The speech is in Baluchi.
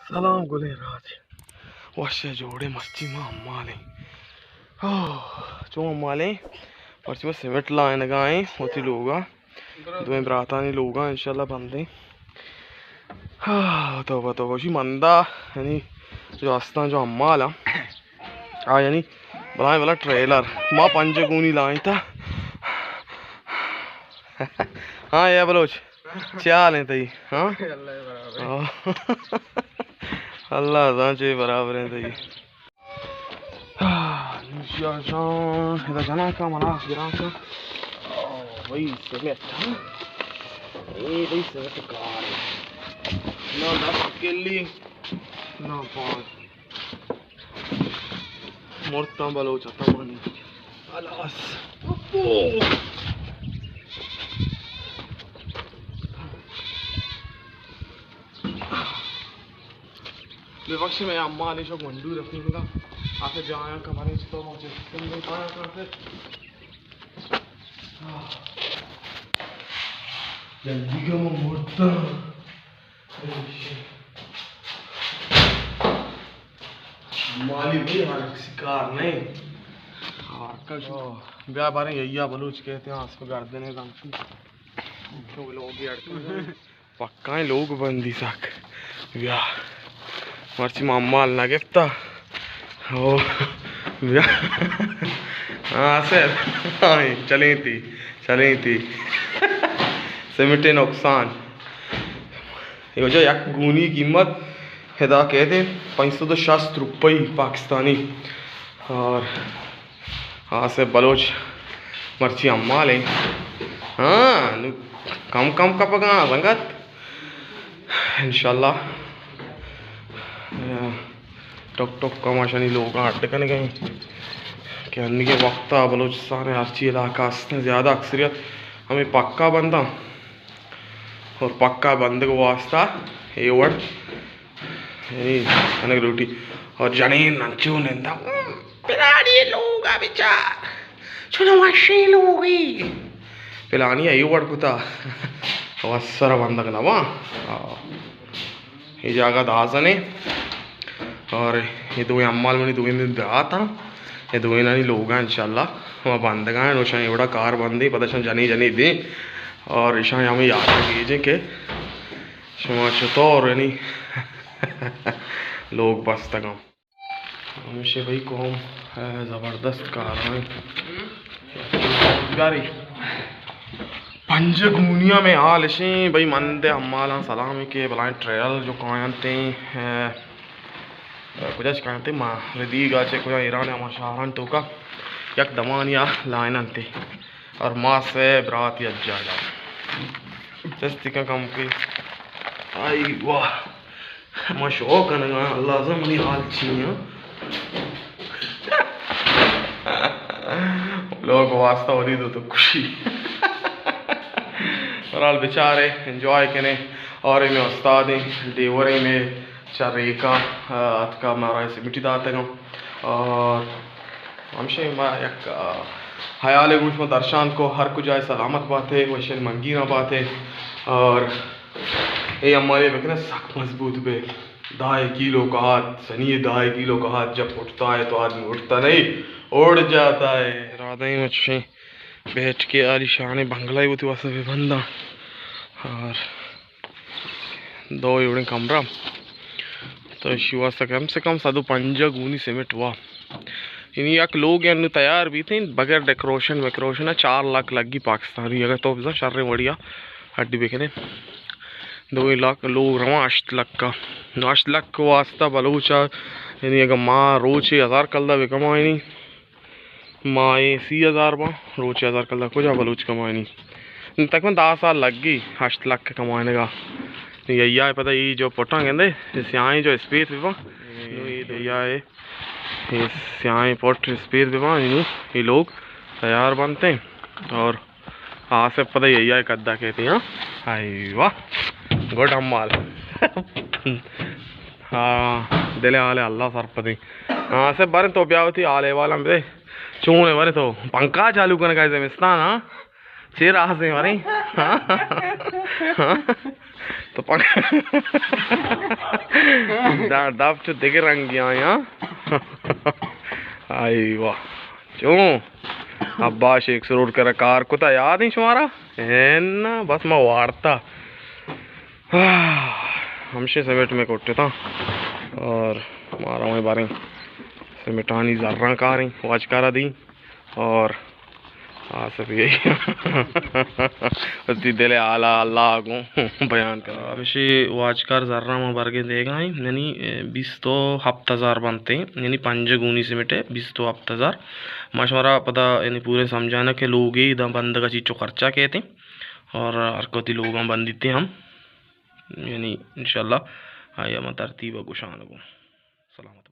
سلام گلیں راج۔ وش ءُ جوڑ ئے؟ مرچی ما امالیں۔ آہ، چون امالیں؟ مرچی ما سیمنٹ لائینگا ایں وتی لوگا۔ دوئیں براتانی لوگا انشاءاللہ بندیں۔ آہ، توبہ توبہ، شی مندا، یعنی جو استاں جو امالاں۔ آ، یعنی بلائیں بلا ٹریلر۔ ما پنج گونی لائیں تا۔ ہاں، اے بلوچ۔ چے حال ایں تئی؟ ہاں؟ اللہ برابر۔ آہ۔ اللہ زان چے برابر ایں تئی۔ آہ، نوشیار جان، ادا جناں کا منا گراں کا۔ آہ، بھئی سیمٹ، ہاں؟ اے بھئی سیمٹ کار ایں۔ نہ دست کلی، نہ پانچ۔ مرتاں بلوچ اتاں منی۔ خلاص۔ ابو۔ ببخشے، مئے امال ایشا گونڈو رسینگا۔ آخر جایاں کمرے چطور مجھے سندے پایا کرتے۔ جلدی کا میں مرتاں۔ مالی بھئی ہر کسی کار نہیں۔ ہر کس بیا باریں، یا بلوچ کہتے ہیں، اس کو گردنے دم کی۔ تو لوگ ہی اڑتے ہیں۔ پکائیں لوگ بندی سک۔ بیا۔ مرچی ما مال نہ گپتا۔ او۔ بیا۔ ہاں، سر۔ ہاں، چلیں تی۔ چلیں تی۔ سیمنٹ نقصان۔ اے وجہ یک گونی قیمت ادا کہتے پنچ سد و شست روپی پاکستانی۔ اور آصف بلوچ مرچی امال ایں۔ ہاں، نو کم کم کپگاں سنگت۔ انشاءاللہ، ٹک ٹک کماشانی لوگاں اڈ کنگا ایں کہ انیگیں وقتا بلوچستان ہرچی علاقہ است زیادہ اکثریت ہمیں پکا بنداں۔ اور پکا بندگ واسطہ اے وڑ یعنی کنگ لوٹی۔ اور جنین انچو نندا، پلانی لوگا بچار، چنو وشیں لوگی۔ پلانی اے وڑ کتا، وسر بندگ نہ باں۔ آ، اے جاگہ دازنے۔ اور اے دوئیں امال منی دوئیں برات آں۔ اے دوئینانی لوگا انشاءاللہ ما بندگاں، نوشاں اے وڑا کار بندیں، پدا شاں جنی جنی دیں۔ اور ایشاں ہمیں یاد گیجیں کہ شما چطور یعنی لوگ بستگاں۔ ہمیشہ بھئی قوم، اے، زبردست کار ہیں۔ بیاری۔ پنج گونیا میں حال اشیں، بھئی من دے امالاں سلام کہ بلائیں ٹریل جو کاینتیں، اے، کجاش کاینتیں، ما ردیگا چہ کجا ایران ہما شہران توکا یک دمانیا لائننتے۔ اور ما سے برات یک جاگا۔ چستی کن کم کی۔ آئی واہ۔ ما شوق کنگا، اللہ زان منی حال چی ہیں۔ لوگ واسطہ ولی دو تو خوشی۔ بہرحال بچارے، انجوائے کنے۔ اور اے میں استاد ہیں، ڈیور ہیں میں چا ریکا، آ، اتکا مارا سیمٹی داتگا۔ اور ہمشہ ما یک، آ، حیال گوش ما درشان کو، ہر کجائے سلامت باتے، وشن منگیراں باتے۔ اور اے امالے بکنے سک مضبوط بے۔ دہ کیلو کہات، سنی دہ کیلو کہات جب اٹھتا ہے تو آدمی اٹھتا نہیں، اڑ جاتا ہے۔ ارادہ ہی مچھیں بیٹھ کے عالی شان بنگلہ ہی ہوتی واسطے بھی بندہ۔ اور دو ایوڑیں کمرہ، تو ایشی واسطہ کم سے کم صد و پنجاہ گونی سیمنٹ وا۔ یعنی یک لوگ انو تیار بیتیں بغیر ڈیکوریشن ویکوریشن، چار لاکھ لگی پاکستانی، اگر تو بزن شر وڑیا ہڈی بکنے۔ دو لاکھ لوگ رواں ہشت لاکھ کا۔ نو ہشت لاکھ واسطہ بلوچا، یعنی اگر ما روچے ہزار کلدہ بکمائنی، ماہے سی ہزار باں، روچے ہزار کلدہ کجا بلوچ کمائنی؟ تقریباً دہ سال لگ گی ہشت لاکھ کمائنگا۔ یا، یا پتہ ای جو پٹاں گندے، سیاہیں جو اسپیس بباں۔ نو ای دو یا اے، اے سیاہیں پٹ اسپیس بباں، نو ای لوگ تیار بنتے۔ اور آصف پتہ ای یا کدا کہتے ہیں، ہاں؟ ہائی واہ، گڈ امال۔ ہاں، دل حال اللہ سرپدیں۔ ہاں، آصف باریں تو بیا وتی حال احوال ہم دے۔ چون ہے ورے تو؟ پنکھا چالو کنگا ہے زمستان، ہاں؟ چے راز ہیں ورے؟ ہاں؟ ہاں؟ تو پک۔ دا دپ چو دگہ رنگی آیا۔ آئی واہ۔ چون؟ عباس شیخ سرور کرا کار کتا، یاد ایں شمارا؟ اے نا، بس ما وارتا۔ ہمشی سیمنٹ میں کٹتا۔ اور مارا وہیں باریں سیمنٹانی زراں کاریں، واجکارا دیں۔ اور آسپی گئی۔ وتی دل حالا اللہ گوں بیان کر۔ ہمشی واجکار زراں ما برگیں دیگا ایں، یعنی بیست و ہپت ہزار بنتے، یعنی پنج گونی سیمنٹ ہے، بیست و ہپت ہزار۔ ما شمارا پدا یعنی پورے سمجھانا کہ لوگے دا بندگا چیچو خرچہ کہتے، اور ہر کوتی لوگاں بندیتے ہم، یعنی انشاءاللہ آیا ما ترتیب گوشان گوں۔ سلامت۔